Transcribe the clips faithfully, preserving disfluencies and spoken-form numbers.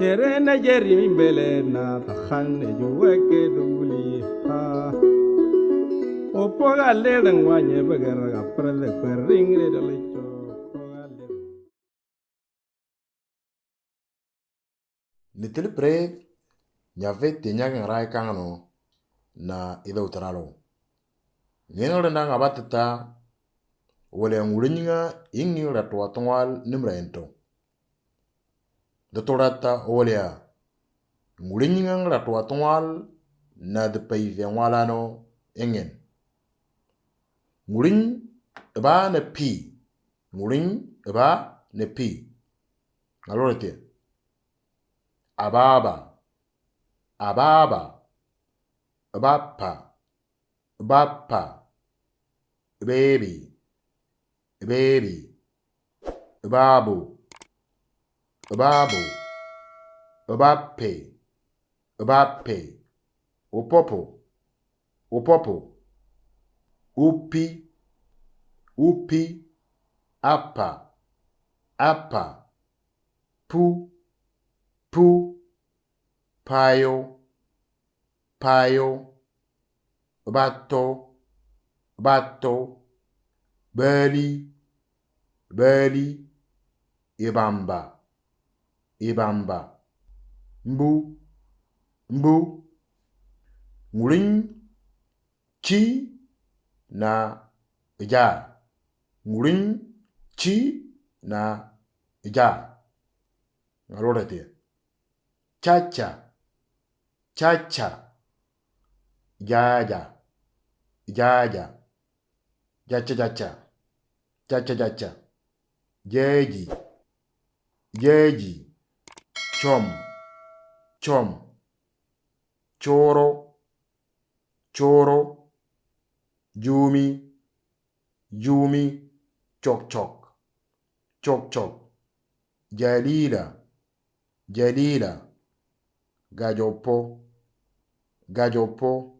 Tere na jeri mi bele na tahan ne juwe ke duli ha. Opo ga le dang wa nye bagara ga prele kwering re dole cho. Nitili pre nyave tenya ngai kangano na ido taralo. Ngeno le na ngabatata wale ngulinyinga ingi la tua tongwal nimrento. Dotorata olea. Ngulinyinga la tua tongwal na de paive ngwalano engen. Nguliny ba ne pi. Nguliny ba ne pi. Alorete. Ababa. Ababa. Bapa. Bapa. Baby. Baby. Babu. Babu. Bape. Bape. Opopo. Opopo. Upi. Upi. Apa. Apa. Pu. Pu. Payo. Payo. Bato. Bato. Bali. Bali. Ibamba. Ibamba. Mbu. Mbu. Nguliny chi na ja. Nguliny chi na ja. Ngalorete. Chacha. Chacha. Jaja. Jaja. Jacha jacha. Jacha jacha. Jeji. Jeji. Chom. Chom. Choro. Choro. Jumi. Jumi. Chok chok. Chok chok. Jalila. Jalila. Gajopo. Gajopo.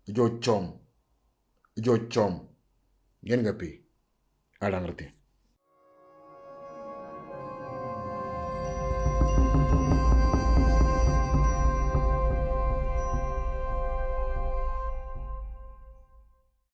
Jochom. Jochom. Ngen gapi. Alang rete.